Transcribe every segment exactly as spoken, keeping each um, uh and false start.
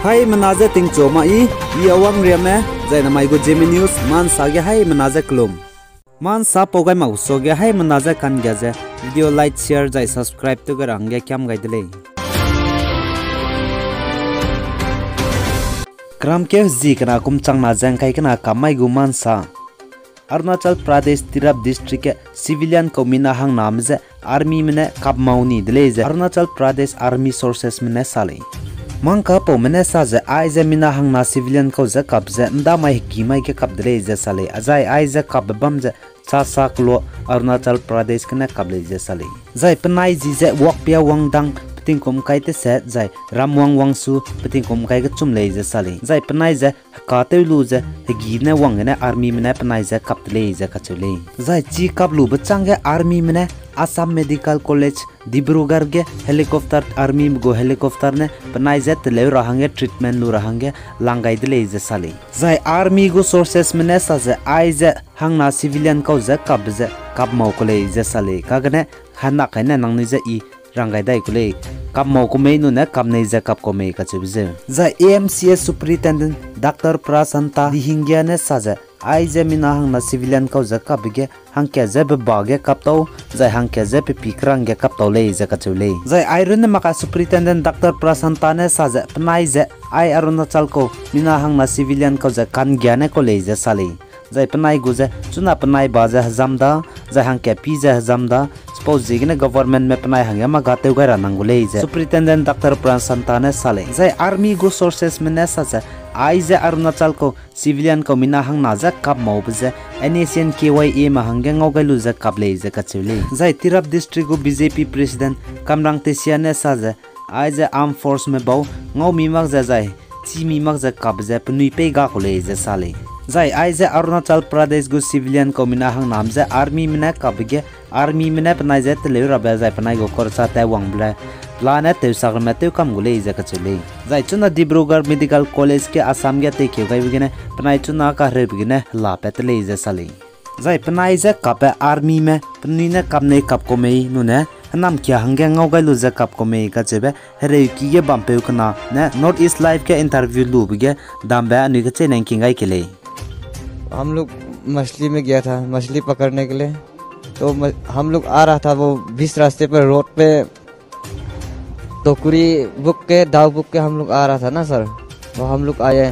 Haimena je tingchu ma i, i Awang Riame, zai namai gu Zeme News, mansa ge haimena je kelum. Mansa pau gai mak suage haimena je kanggia ze, video like, share, zai subscribe tew gai ra hangge kiam gai de lei. Keramkeu zi kena kum changna ze ngkai kena kam mai gu mansa. Arunachal Pradesh Tirap District ge civilian kau mina hangname je armyme ne kap mau ni de lei ze Arunachal Pradesh Army sourcesme ne sa lei. Mangkapaume ne sa ze aize mina hangna civilian kau je kap ze ndamai hegî mai ge kap de lei ze sa lei, azai aize kapbe bam ze Chasa kelo Arunachal Pradesh gene kap lei ze sa lei. Zai penai zi ze Wakpia Wangdang petingkum kai teset zai Ramwang Wangsu petingkum kai kechum lei ze sa lei. Zai penai ze heka tew lu ze hegî ne wang gene armyme ne penai ze kap de lei ze kacheu lei. Zai chi kap lube chângge armyme ne Assam Medical College Dibrugarh ge helicopter, army gu helicopter ne penai je teleu ra hangge treatment lu ra hangge lang gai de lei ze sa lei. Zai army gu sourcesme ne sa ze aize hangna civilian kau je kapbe ze kap mau ku lei ze sa lei. Kagene hanak kai ne nangnui je i rang gai dai ku lei. Kap mau ku mei nune kap nei ze kap kau mei kacheube zeu. Zai A M C S Superintendent Doctor Prasanta Dihingia ne sa ze aize mina hangna civilian kau je kapbe ge hangkat je beba ge kap tau, zai hangkat je pepi kerang ge kap tau lei ze kacheu lei. Zai airunne maka Superintendent Doctor Prasanta ne sa ze penai ze ai Arunachal kau mina hangna civilian kau ze kanggia ne kau lei ze sa lei. Zai penai gu ze chuna penai ba ze hezam da, zai hangkat pi ze hezam da, suppose ziegene governmentme penai hangge ma ga tew gai ra nang gu lei ze Superintendent Doctor Prasanta ne sa lei. Zai army gu sourcesme ne sa ze aize Arunachal kau civilian kau mina hangna je kap maube ze N S C N K Y A me hangge ngau gai lu ze kap lei ze kacheu lei. Zai Tirap District gu B J P President Kamrang Tesia ne sa ze aize armed forceme bau ngau mi mak ze zai chî mi mak ze kapbe ze penui pei ga ku lei ze sa lei. Zai aize Arunachal Pradesh gu civilian kau mina hangname je armyme ne kapbe ge armyme ne penai je teleu rabe zai penai gu korcha tat wangbe le pelane tewsak ramme tew kam gu lei ze kacheu lei. Zai chuna Dibrugarh Medical College ge Assam ge teikeu gaibe gene penai chuna kahereube gene hela pat te lei ze sa lei. Zai penai je kapbe armyme penui ne kap nei kap kau mei nune hênamkia hangge ngau gai lu ze kap kau mei kacheube hereuki ge bampeu kena ne North East Live ge interview lube ge dambe anui kecheîne ngking gai ke lei. हम लोग मछली में गया था, मछली पकड़ने के लिए। तो म-, हम लोग आ रहा था, वो बीच रास्ते पर रोड पे टोकरी बुक के, दाव बुक के हम लोग आ रहा था ना सर, तो हम लोग आए,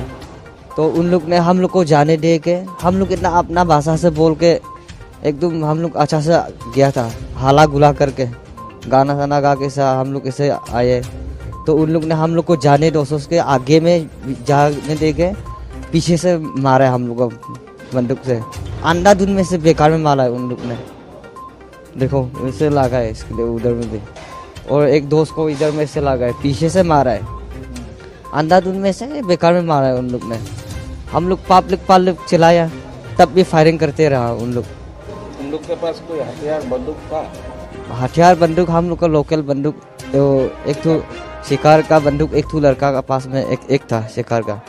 तो उन लोग ने हम लोग को जाने दे के, हम लोग इतना अपना भाषा से बोल के, एकदम हम लोग अच्छा से गया था, हाला गुला करके, गाना साना गा के सा हम लोग ऐसे आए, तो उन लोग ने हम लोग को जाने दो सोच के आगे में जाने दे के, पीछे से मारा है हम लोग को बंदूक से। अंधाधुंध में से बेकार में मारा है उन लोग ने। देखो, ऐसे लगा है इसके लिए उधर में भी। और एक दोस्त को इधर में से लगा है, पीछे से मारा है। अंधाधुंध में से बेकार में मारा है उन लोग ने। हम लोग पब्लिक, पब्लिक चिल्लाया, तब भी फायरिंग करते रहा उन लोग। उन लोग के पास कोई हथियार, बंदूक था? हथियार, बंदूक, हम लोग का लोकल बंदूक, तो एक ठो शिकार का बंदूक, एक ठो लड़का का पास में एक, एक था शिकार का।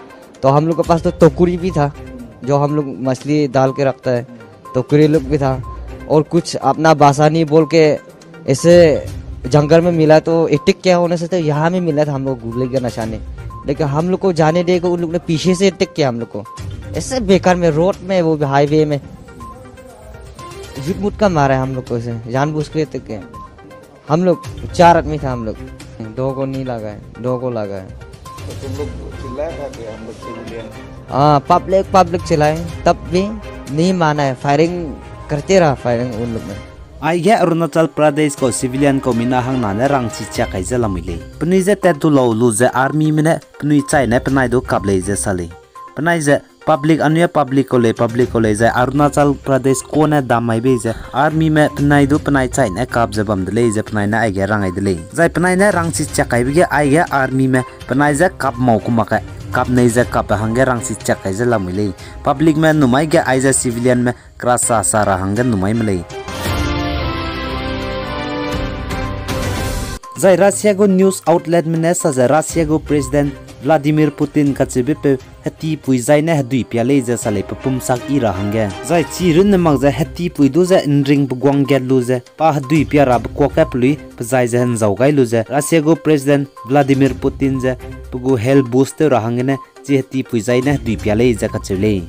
तो हम लोग के पास तो टोकरी भी था, जो हम लोग मछली डाल के रखता है, टोकरी लोग भी था। और कुछ अपना भाषा नहीं बोल के ऐसे जंगल में मिला तो अटैक किया होने से तो यहाँ में मिला था हम लोग गोली का निशानी। लेकिन हम लोग को जाने दे को उन लोग ने पीछे से अटैक किया हम लोग को। ऐसे बेकार में रोड में, वो भी हाईवे में झूठ मूठ का मारा है हम लोग को ऐसे, जानबूझ के अटैक किया। हम लोग चार आदमी था हम लोग। दो को नहीं लगा है, दो को लगा है। तो तुम लोग चिल्लाया था कि हम लोग सिविलियन? हाँ, पब्लिक, पब्लिक चिल्लाए, तब भी नहीं माना है, फायरिंग करते रहा, फायरिंग उन लोग ने। Aige Arunachal Pradesh kau civilian kau mina hangna ne rangchi chiak kai ze lamui lei. Penui ze tat du lau lu ze armyme ne penui chai ne penai du kap lei ze sa lei. Penai ze public, anui public kau lei, public kau lei zai Arunachal Pradesh kau ne dam mai bei ze armyme penai du penai chai ne kap ze bam de lei ze penai ne aige rang ai de lei. Zai penai ne rangchi chiak kaibe ge aige armyme penai ze kap mau ku mak kai, kap nei ze kap hangge rangchi chiak kai ze lamui lei. Publicme numai ge aize civilianme kra sa sa ra hangge numai me lei. Zai Russia gu news outletme ne sa ze Russia gu President Vladimir Putin kacheubepeu hetipui zai ne hedui pia lei ze sa lei pe pum sak yi ra hangge. Zai chi runne mak ze hetipui du ze ’nring pe guang gat lu ze pa hedui pia rabe kuak ge pelui pe zai ze henzau gai lu ze Russia gu President Vladimir Putin ze pe gu health boost tew ra hanggene chi hetipui zai ne hedui pia lei ze kacheu lei.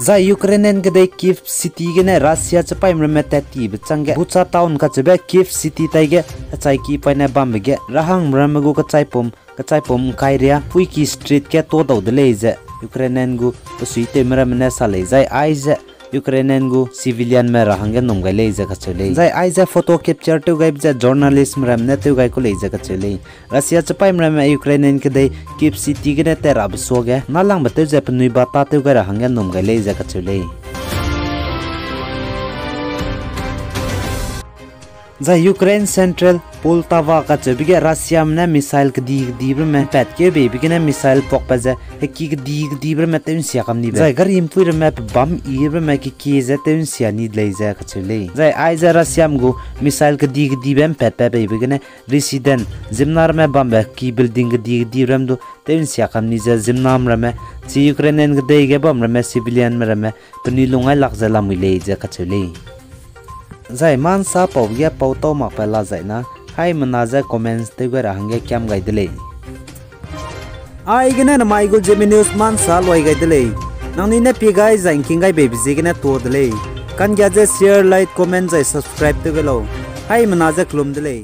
Zai Ukrainian kedei Kyiv City gene Russia chipaîme ramme tat tibe changge Bucha Town kacheube Kyiv City taige hechaiki paîne bambe ge rahangme ramme gu kechaipum, kechaipum ’ngkai riâ puiki street ge tâ dau de lei ze Ukrainian gu besuitewme ramme ne sa lei zai aize Ukrainian gu civilianme ra hangge ’nnum gai lei ze kacheu lei. Zai aize photo capture tew gaibe ze journalistme ramme ne tew gai ku lei ze kacheu lei. Russia chipaîme ramme Ukrainian kedei Kyiv City gene tat rabe suage nâlangbe tew ze penui ba tâtew gai ra hangge ’nnum gai lei ze kacheu lei. Zai Ukraine central Poltava kacheube ge Russiame ne missile kedi kedibe ramme ’mpat keu beibe gene missile puakpat ze heki kedi kedibe ramme tew ’nsia kam nibe zai gari ’mpui ramme pebâm yibe ramme kekie ze tew ’nsia ni de lei ze kacheu lei. Zai aize Russiame gu missile kedi kedibe ’mpatpat beibe gene resident ziemmena ramme bambe ki building kedi kedibe ram du tew ’nsia kam ni ze ziemmename ramme, chi Ukrainian kedei ge bam ramme civilianme ramme penui lung ai lak ze lamui lei ze kacheu lei. Zai mâ ’nsa paube ge pau tau makbe la zai na, haimena ze comments tew gai ra hangge kiam gai de lei. Aigene namai gu Zeme News mâ ’nsa luai gai de lei. Nangnui ne pie gai zai ’ngking gai beibe ziegene tuâ de lei. Kanggia ze share, like, comment zai subscribe tew gai lau. Haimena ze kelum de lei.